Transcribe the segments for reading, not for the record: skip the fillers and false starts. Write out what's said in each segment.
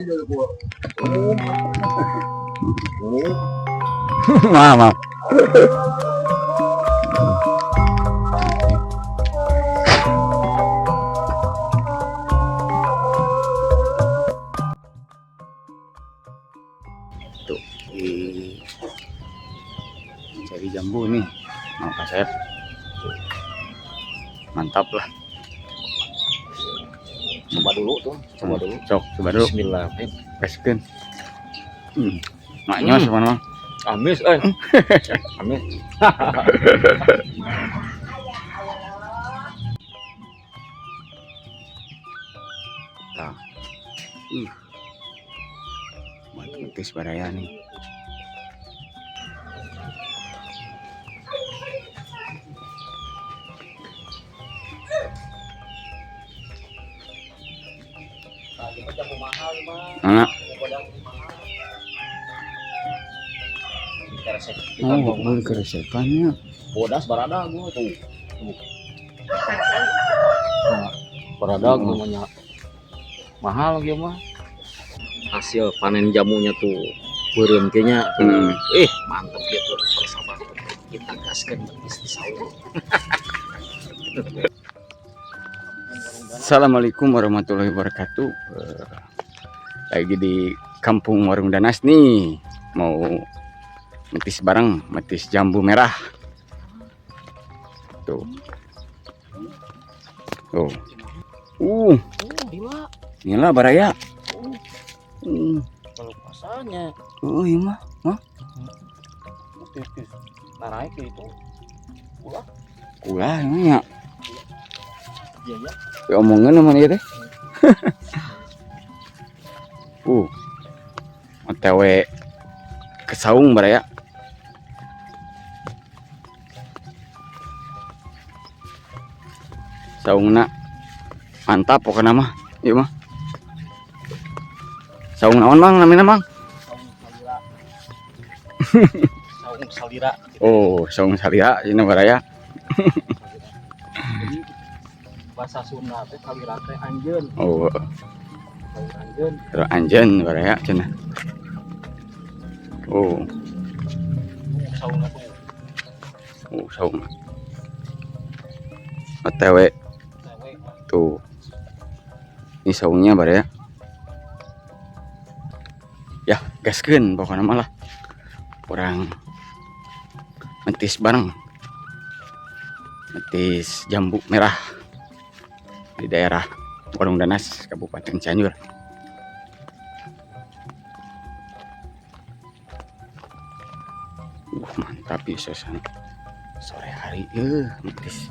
Maaf, maaf. Tuh, cari jambu nih. Mau Pak Saeb. Mantap lah. Coba dulu tuh, coba dulu. Sok, coba dulu. Bismillahirrahmanirrahim. Gaskeun. Maknyos mana mah. Amis, eh. Amis. Tah. Buat metis baraya nih. Mana? Oh, beli keresekannya. Bodas barada gua tuh. Nah, barada gua mah mahal gitu mah. Hasil panen jamunya tuh beureum kayaknya tuh. Mantep gitu persahabatan. Kita gaskeun betis di saung. Assalamualaikum warahmatullahi wabarakatuh. Lagi di Kampung Warung Danas nih, mau metis bareng, metis jambu merah. Tuh. Tuh. Gila. Inilah baraya. Kalau pasarnya. Oh, iya mah. Hah? Tipis. Naik itu. Ulah. Ulah emang ya. Iya ya. Diomongin sama dia teh. OTW ke saung baraya. Saungna mantap pokoknya mah. Ieu mah. Saung naon Mang namina Mang? Saung salira. Saung salira. Oh, saung salira ini baraya. Jadi bahasa Sunda teh salira teh anjeun. Oh, Saung anjeun. terus anjeun baraya cenah. Oh. Saungna tuh. Oh, saung. OTW tuh. Ini saungnya baraya. Ya, gaskeun pokoknya malah. Orang metis bareng. Metis jambu merah di daerah Warung Danas, Kabupaten Cianjur. Mantap ya suasana sore hari, metis.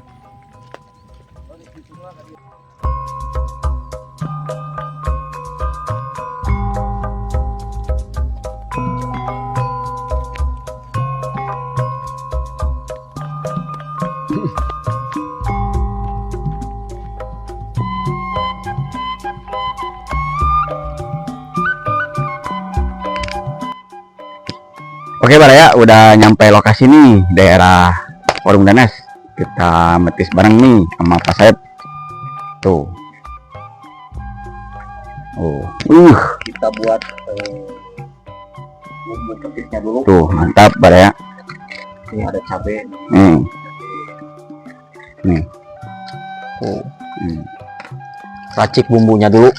Oke Baraya, udah nyampe lokasi nih, daerah Warung Danas. Kita metis bareng nih sama Pak Saeb. Tuh. Oh, Kita buat bumbu petisnya dulu. Tuh, mantap Baraya. Ini ada cabe. Nih. Nih. Oh. Racik bumbunya dulu.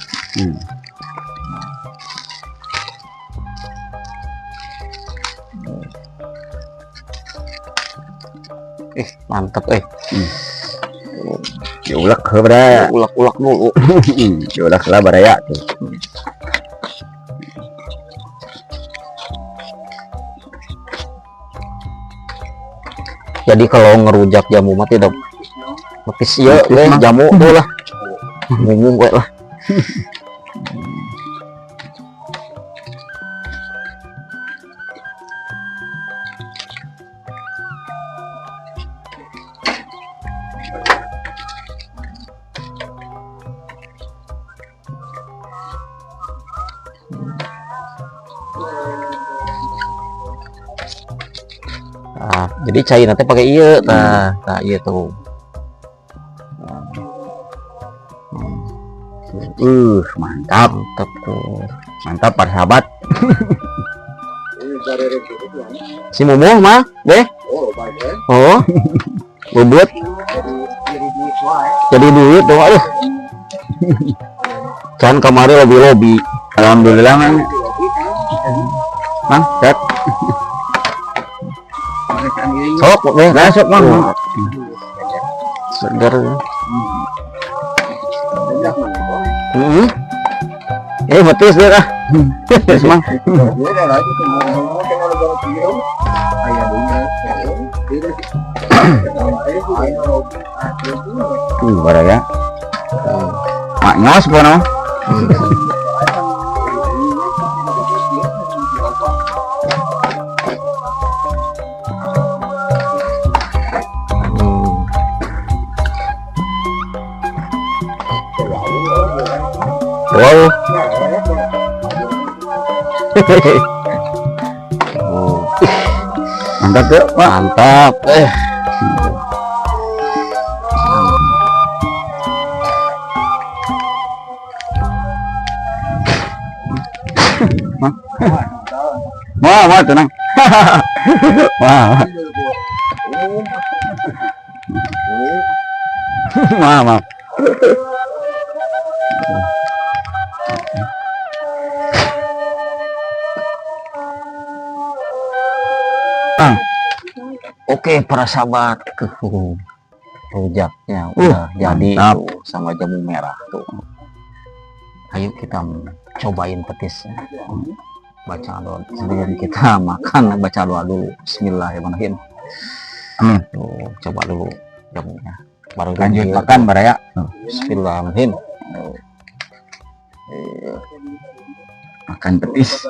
Mantep. Diulek ke Baraya. Ulek-ulek dulu. Diulek lah Baraya tuh. Jadi kalau ngerujak jamu mah tidak metis ieu Metis we mah. jamu tuh lah. Ngomong we lah. Nah, jadi cai nanti pakai ieu, nah, nah ieu tuh. Mantap. Mantap tuh. Mantap para sahabat. Si Mumuh mah, deh. Oh. Bubut. Jadi duit tuh, aduh. Can kemarin lobi-lobi. Alhamdulillah, Mang. Mang, sehat. Sok, deh. Nah, sok, Mang. Oh. Segar. Heeh. Betul sih ah. Terus, Mang. Baraya. Maknyos bono. Wow. Oh, Mantap ya, Pak. mantap. Wah, wah, tenang. Wah. Wah, wah. Oke, para sahabat, rujaknya udah jadi mantap. tuh sama jamu merah tuh. Ayo kita cobain petisnya. Baca doa sebelum kita makan, baca doa dulu. Bismillahirrahmanirrahim. Amin. Tuh, coba dulu jamunya. Baru Lanjut lanjut. makan, Baraya. Bismillahirrahmanirrahim. Makan petis.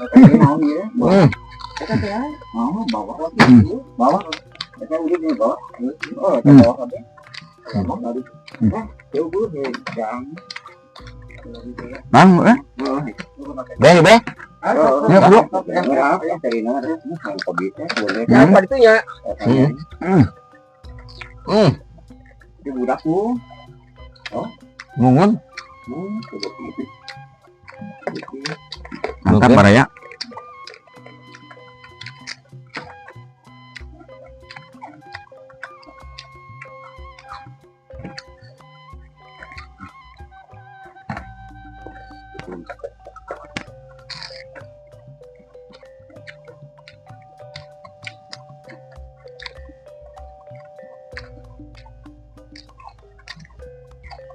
Hmm. Mang, eh? Beh, beh. Ya, bro. Hmm. Hmm. Hmm. Ngungun. Mantap, Oke. Baraya.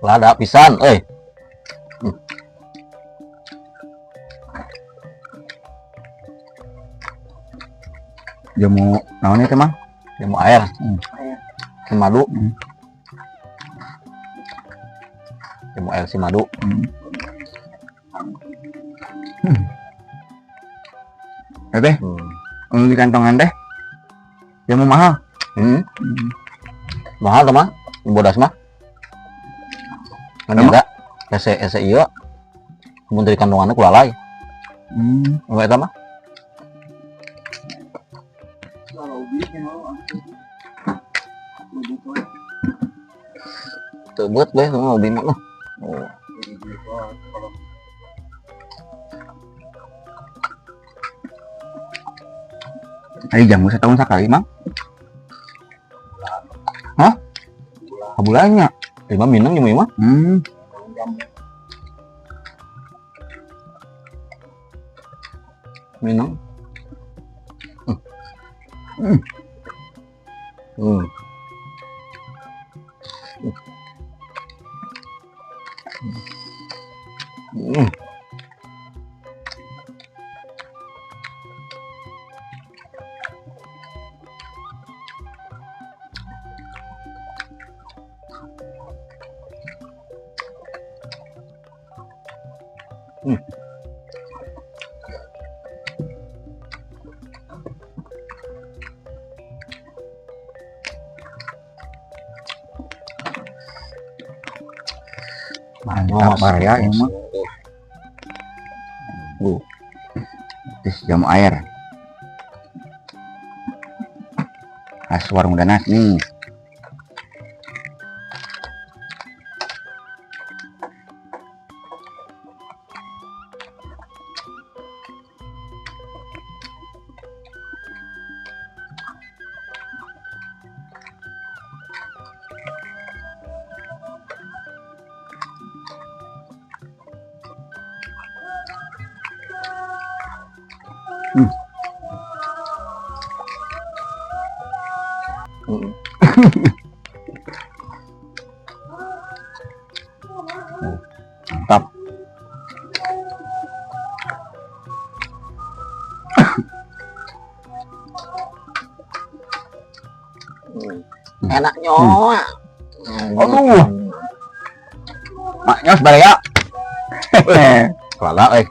Lada pisan, euy. Jamu naon itu, Mang? Jamu air. Si madu. Jamu air si madu. Teh, di kantongan teh. Jamu mahal. Mahal tuh mah, bodas mah. Kan Emang? ada ese ese iya. Mun dari kandungannya kulalai. Enggak eta mah. Teu beut beh mah lebih mah. Oh. Ari jamu setahun sekali, Mang. Hah? Kabulannya. Lima minum jamu mah. Minum. Mantap Baraya ini mah. Bu. Terus jamu air. Khas warung Danas nih. Mantap. Enaknya. Aduh. Maknyos baraya. Lala eh.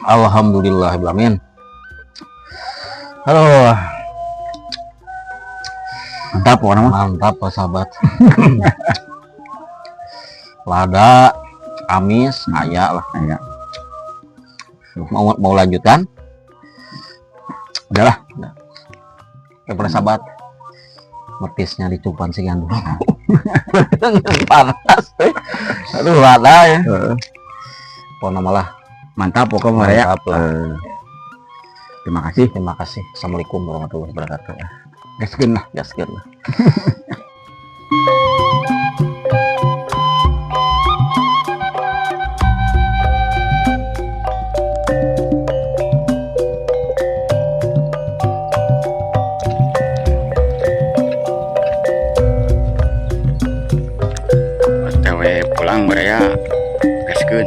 Alhamdulillah, amin. Halo. Mantap pokoknya mah. Mantap Pak sahabat. Lada, amis, aya lah. Aya. Mau lanjutkan? Udahlah. Udah. Oke, para sahabat. Metisnya dicupan sih kan dulu. Panas. Aduh, lada ya. Pokoknya malah mantap pokoknya ya. Mantap lah. Terima kasih. Terima kasih. Assalamualaikum warahmatullahi wabarakatuh. Gaskeun lah. Gaskeun lah. OTW pulang baraya. Gaskeun.